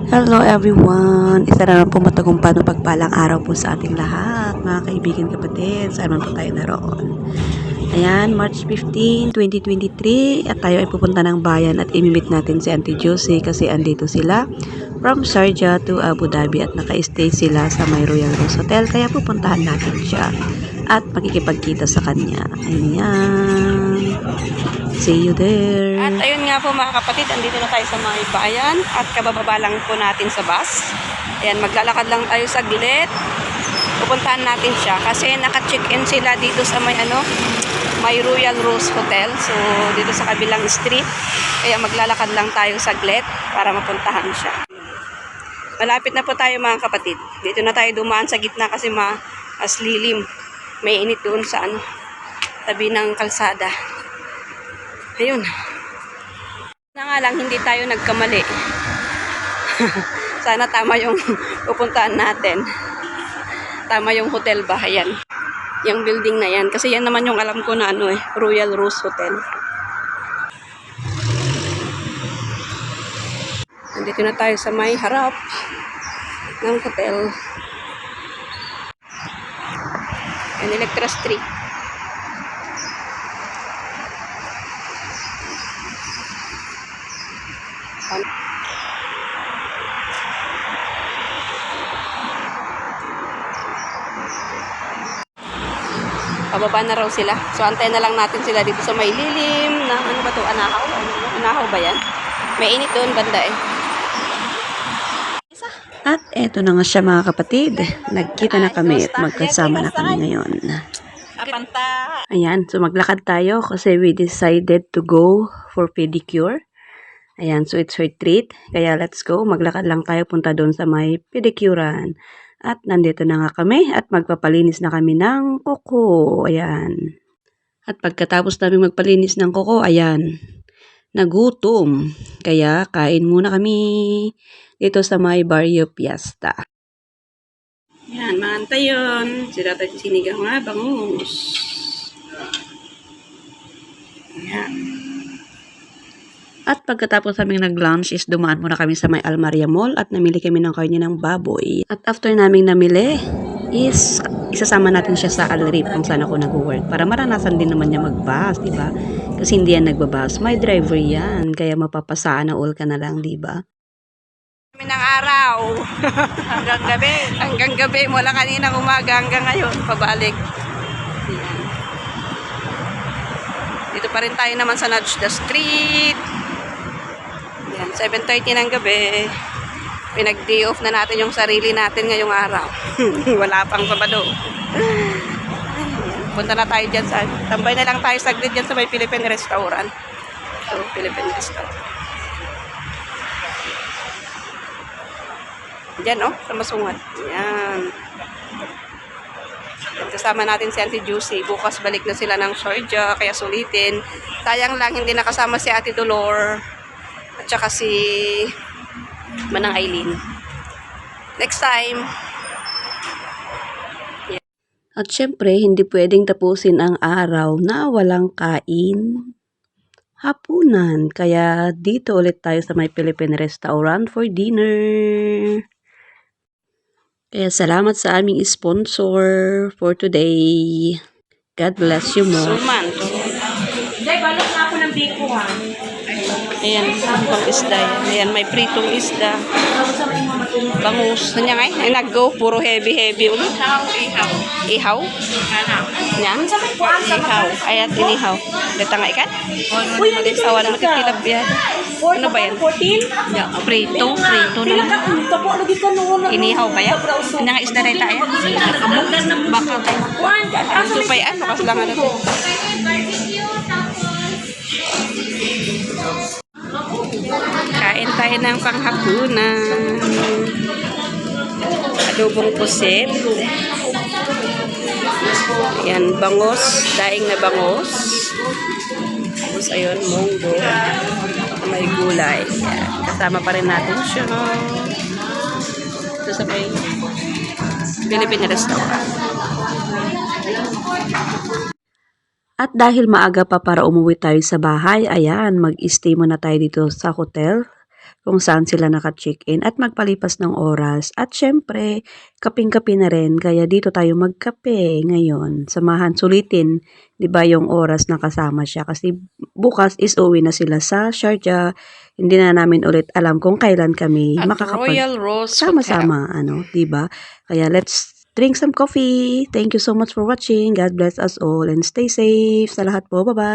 Hello everyone! Isa na lang po matagumpay ng pagpalang araw po sa ating lahat, mga kaibigan, kapatid, saan man po tayo naroon. Ayan, March 15, 2023 at tayo ay pupunta ng bayan at imimit natin si Auntie Josie kasi andito sila from Sharjah to Abu Dhabi at naka-stay sila sa may Royal Rose Hotel, kaya pupuntahan natin siya at makikipagkita sa kanya. Ayan. See you there. At ayun nga po mga kapatid, andito na tayo sa mga bayan at kabababa lang po natin sa bus. Ayan, maglalakad lang tayo saglit. Pupuntahan natin siya kasi naka-check-in sila dito sa may Royal Rose Hotel. So, dito sa kabilang street. Kaya maglalakad lang tayo saglit para mapuntahan siya. Malapit na po tayo mga kapatid. Dito na tayo dumaan sa gitna kasi mas lilim. May init doon sa tabi ng kalsada. Ayun. Na nga lang, hindi tayo nagkamali. Sana tama yung pupuntahan natin. Tama yung hotel ba? Ayan. Yung building na yan. Kasi yan naman yung alam ko na Royal Rose Hotel. Nandito na tayo sa may harap ng hotel. Yan, Electra Street. Pababa na raw sila. So, antayin na lang natin sila dito sa may lilim na, ano ba ito? Anahaw? Anahaw ba yan? May init doon banda eh. At eto na nga siya mga kapatid. Nagkita na kami at magkasama na kami ngayon. Ayan, so maglakad tayo kasi we decided to go for pedicure. Ayan, so it's her treat. Kaya let's go. Maglakad lang tayo punta doon sa may pedicurean. At nandito na nga kami at magpapalinis na kami ng kuko. Ayan. At pagkatapos namin magpalinis ng kuko, ayan, nagutom. Kaya kain muna kami dito sa may Barrio Fiesta. Ayan, maantay yun. Sila tayo sinigang nga, bangus. Ayan. At pagkatapos naming nag-lunch is dumaan muna kami sa may Almaria Mall at namili kami ng karne ng baboy. At after naming namili is isasama natin siya sa Al-Rif kung saan ako nag-work para maranasan din naman niya mag-bus, diba? Kasi hindi yan nagbabas. May driver yan, kaya mapapasaan na all ka na lang, diba? Kami ng araw. Hanggang gabi. Hanggang gabi. Mula kanina umaga hanggang ngayon. Pabalik. Yan. Dito pa rin tayo naman sa Najda Street. Yan, 7:30 ng gabi. Pinag-day off na natin yung sarili natin ngayong araw. Wala pang Sabado. Punta na tayo dyan sa... Tambay na lang tayo saglit dyan sa may Philippine Restaurant. So, Philippine Restaurant. Dyan, sa Masungat. Yan. Kasama natin si Auntie Josie. Bukas balik na sila ng Sharjah, kaya sulitin. Sayang lang, hindi nakasama si Ate Dolor. At saka si Manang Aileen. Next time. Yeah. At syempre, hindi pwedeng tapusin ang araw na walang kain. Hapunan. Kaya dito ulit tayo sa may Philippine Restaurant for dinner. Kaya salamat sa aming sponsor for today. God bless you more. Suman. Day, balot na ako ng biko ha. Ayan, pang isda yan. Ayan, may pritong isda. Bangus. Nandiyan ay nag-go. Puro heavy ulit. Ihaw. Ihaw? Yan? Ihaw. Ayan, inihaw. Dito nga ikan? Uy, awan naman kitilap yan. Ano ba yan? Prito naman. Inihaw ba yan? Ano nga isda na ito ayan? Baka kayo. Ito pa yan. Bakas lang ano ito. Kain tayo ng panghapunan. Adobong pusit. Ayan, bangos. Daing na bangos. Tapos ayun, munggo. May gulay. Ayan, kasama pa rin natin siya. Ito sa may Philippine Restaurant. At dahil maaga pa para umuwi tayo sa bahay, ayan, mag-stay muna tayo dito sa hotel kung saan sila naka-check-in at magpalipas ng oras. At syempre, kaping-kape na rin. Kaya dito tayo magkape ngayon. Samahan, sulitin, 'di ba, yung oras na kasama siya. Kasi bukas is uwi na sila sa Sharjah. Hindi na namin ulit alam kung kailan kami At Royal Rose Hotel. sama-sama, 'di ba? Kaya let's drink some coffee. Thank you so much for watching. God bless us all and stay safe sa lahat po. Bye-bye.